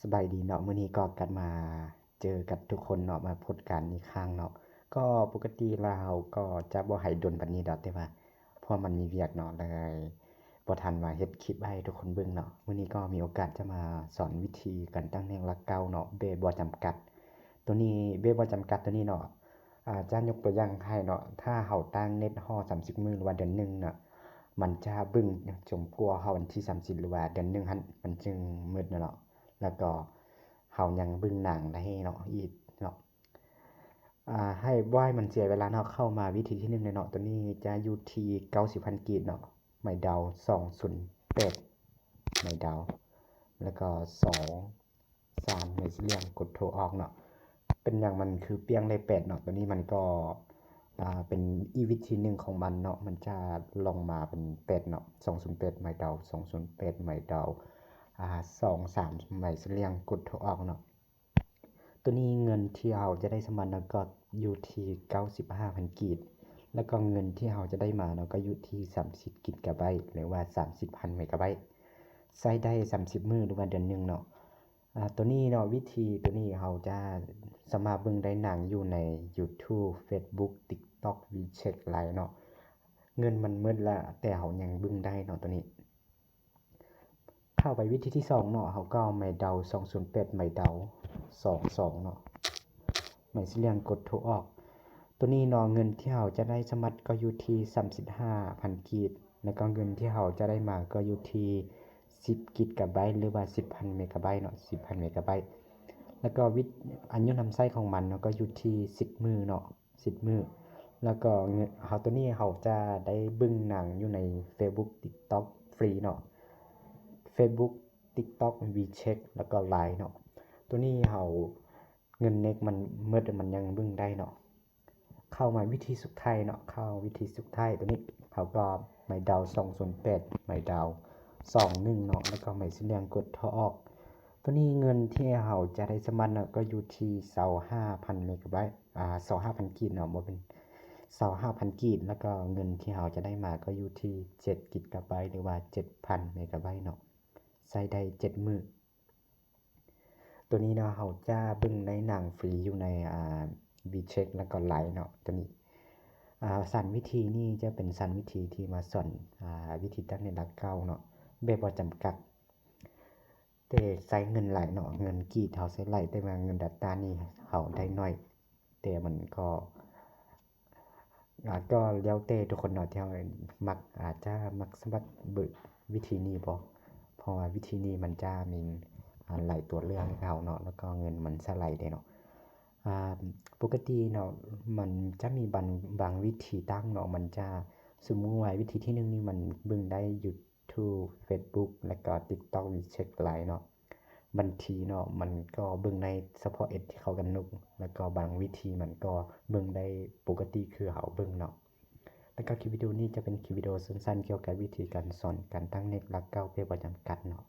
ສະບາຍດີເນາະ, ມື້ນີ້ກໍກັບມາເຈີກັບທຸກຄົນເນາະ, ມາພົບກັນອີກຄັ້ງເນາະ. ກໍປົກກະຕິແລ້ວເຮົາກໍຈະບໍ່ໃຫ້ດົນປານນີ້ດອກ, ແຕ່ວ່າເພາະມັນມີວຽກເນາະ, ເລີຍບໍ່ທັນວ່າເຮັດຄລິບໃຫ້ທຸກຄົນເບິ່ງເນາະ. ມື້ນີ້ກໍມີໂອກາດຈະມາສອນວິທີການຕັ້ງແນກຫຼັກເກົ້າເນາະ, ແບບບໍ່ຈຳກັດ. ໂຕນີ້ ແບບບໍ່ຈຳກັດໂຕນີ້ເນາະ, ອາ ຈະຍົກຕົວຢ່າງໃຫ້ເນາະ, ຖ້າເຮົາຕັ້ງແນກຮອດສາມສິບມື້ ຫຼືວ່າເດືອນໜຶ່ງເນາະ, ມັນຈະເບິ່ງຈົນກວ່າຮອດວັນທີສາມສິບ ຫຼືວ່າເດືອນໜຶ່ງຫັ້ນ ມັນຈຶ່ງໝົດເນາະ. ແລ້ວກໍເຮົາຍັງເບິ່ງໜັງໄດ້ເນາະ ອີກເນາະ. ອາ ໃຫ້ບໍ່ໃຫ້ມັນເສຍເວລາເນາະ, ເຂົ້າມາວິທີທີໜຶ່ງເລີຍເນາະ. ໂຕນີ້ຈະຢູ່ທີ່ເກົ້າສິບພັນກີບເນາະ, ໄມ້ເດົາສອງສູນແປດ ໄມ້ເດົາ ແລ້ວກໍສອງ ສາມ ໄມ້ສີ່ຫຼ່ຽມ ກົດໂທອອກເນາະ. ເປັນຫຍັງມັນຄືປ່ຽນໄດ້ແປດເນາະ? ໂຕນີ້ມັນກໍ ອາ ເປັນອີກວິທີໜຶ່ງຂອງມັນເນາະ, ມັນຈະລົງມາເປັນແປດເນາະ, ສອງສູນແປດ ໄມ້ເດົາ ສອງສູນແປດ ໄມ້ເດົາ ອາ ສອງ ສາມ ໄມ້ສີ່ຫຼ່ຽມ ກົດໂທອອກເນາະ. ໂຕນີ້ເງິນທີ່ເຮົາຈະໄດ້ສະໝັດເນາະ ກໍຢູ່ທີ່ເກົ້າສິບຫ້າພັນກີບ, ແລ້ວກໍເງິນທີ່ເຮົາຈະໄດ້ມາເນາະ ກໍຢູ່ທີ່ສາມສິບກິກາໄບ ຫຼືວ່າສາມສິບພັນເມກາໄບ, ໃຊ້ໄດ້ສາມສິບມື້ ຫຼືວ່າເດືອນໜຶ່ງເນາະ. ອາ ໂຕນີ້ເນາະ, ວິທີໂຕນີ້ເຮົາຈະສາມາດເບິ່ງໄດ້ໜັງຢູ່ໃນ YouTube, Facebook, TikTok, WeChat, Line ເນາະ. ເງິນມັນໝົດລະ ແຕ່ເຮົາຍັງເບິ່ງໄດ້ເນາະ ໂຕນີ້. ເຂົ້າໄປວິທີທີສອງເນາະ, ເຮົາກໍເອົາໄມ້ເດົາສອງສູນແປດ ໄມ້ເດົາສອງສອງເນາະ, ໄມ້ສີ່ຫຼ່ຽມ ກົດໂທອອກ. ໂຕນີ້ເນາະ, ເງິນທີ່ເຮົາຈະໄດ້ສະໝັດກໍຢູ່ທີ່ສາມສິບຫ້າພັນກີບ, ແລ້ວກໍເງິນທີ່ເຮົາຈະໄດ້ມາກໍຢູ່ທີ່ສິບກິກກາໄບ ຫຼືວ່າສິບພັນເມກາໄບເນາະ, ສິບພັນເມກາໄບ. ແລ້ວກໍວິ ອາຍຸນຳໃຊ້ຂອງມັນເນາະ ກໍຢູ່ທີ່ສິບມື້ເນາະ, ສິບມື້. ແລ້ວກໍເງິນເຮົາ ໂຕນີ້ເຮົາຈະໄດ້ເບິ່ງໜັງຢູ່ໃນ Facebook, TikTok ຟຣີເນາະ, Facebook, TikTok, WeChat ແລ້ວກໍ Line ເນາະ. ໂຕນີ້ເຮົາ ເງິນເນັດມັນໝົດ ມັນຍັງເບິ່ງໄດ້ເນາະ. ເຂົ້າມາວິທີສຸດທ້າຍເນາະ, ເຂົ້າວິທີສຸດທ້າຍໂຕນີ້ ເຮົາກໍໄມ້ເດົາສອງສູນແປດ ໄມ້ເດົາສອງໜຶ່ງເນາະ, ແລ້ວກໍໄມ້ສີ່ຫຼ່ຽມ ກົດໂທອອກ. ໂຕນີ້ເງິນທີ່ເຮົາຈະໄດ້ສະໝັດເນາະ ກໍຢູ່ທີ່ຊາວຫ້າພັນເມກາໄບ, ອາ ຊາວຫ້າພັນກີບເນາະ, ບໍ່ແມ່ນ ຊາວຫ້າພັນກີບ, ແລ້ວກໍເງິນທີ່ເຮົາຈະໄດ້ມາກໍຢູ່ທີ່ເຈັດກິກກາໄບ ຫຼືວ່າເຈັດພັນເມກາໄບເນາະ, ໃຊ້ໄດ້ເຈັດມື້. ໂຕນີ້ເນາະ ເຮົາຈະເບິ່ງໃນໜັງຟຣີຢູ່ໃນ ອາ WeChat ແລ້ວກໍ Line ເນາະ. ໂຕນີ້ ອາ ສາມວິທີນີ້ຈະເປັນສາມວິທີທີ່ມາສອນ ອາ ວິທີຕັ້ງແນກຫຼັກເກົ້າເນາະ ແບບບໍ່ຈຳກັດ, ແຕ່ໃຊ້ເງິນຫຼາຍເນາະ, ເງິນກີບເຮົາໃຊ້ຫຼາຍ ແຕ່ວ່າເງິນດອນລານີ້ເຮົາໄດ້ໜ້ອຍ. ແຕ່ມັນກໍ ອາ ກໍແລ້ວແຕ່ທຸກຄົນເນາະ ທີ່ເຮົາມັກ ອາດຈະມັກສະບັດເບິ່ງວິທີນີ້ບໍ່, ເພາະວ່າວິທີນີ້ມັນຈະມີ ອາ ຫຼາຍຕົວເລືອກໃຫ້ເຮົາເນາະ, ແລ້ວກໍເງິນມັນສະໄຫຼເດ້ເນາະ. ອາ ປົກກະຕິເນາະ ມັນຈະມີບາງ ບາງວິທີຕັ້ງເນາະ, ມັນຈະ ສົມມຸດວ່າວິທີທີໜຶ່ງນີ້ມັນເບິ່ງໄດ້ຢູ່ YouTube, Facebook ແລ້ວກໍ TikTok, WeChat, Line ເນາະ. ບາງທີເນາະ ມັນກໍເບິ່ງໄດ້ສະເພາະແອັດທີ່ເຂົ້າກັນນົກ, ແລ້ວກໍບາງວິທີມັນກໍເບິ່ງໄດ້ປົກກະຕິຄືເຮົາເບິ່ງເນາະ. ແລ້ວກໍຄລິບວິດີໂອນີ້ຈະເປັນຄລິບວິດີໂອສັ້ນໆ ກ່ຽວກັບວິທີການສອນການຕັ້ງເນັດຫຼັກເກົ້າແບບບໍ່ຈຳກັດເນາະ.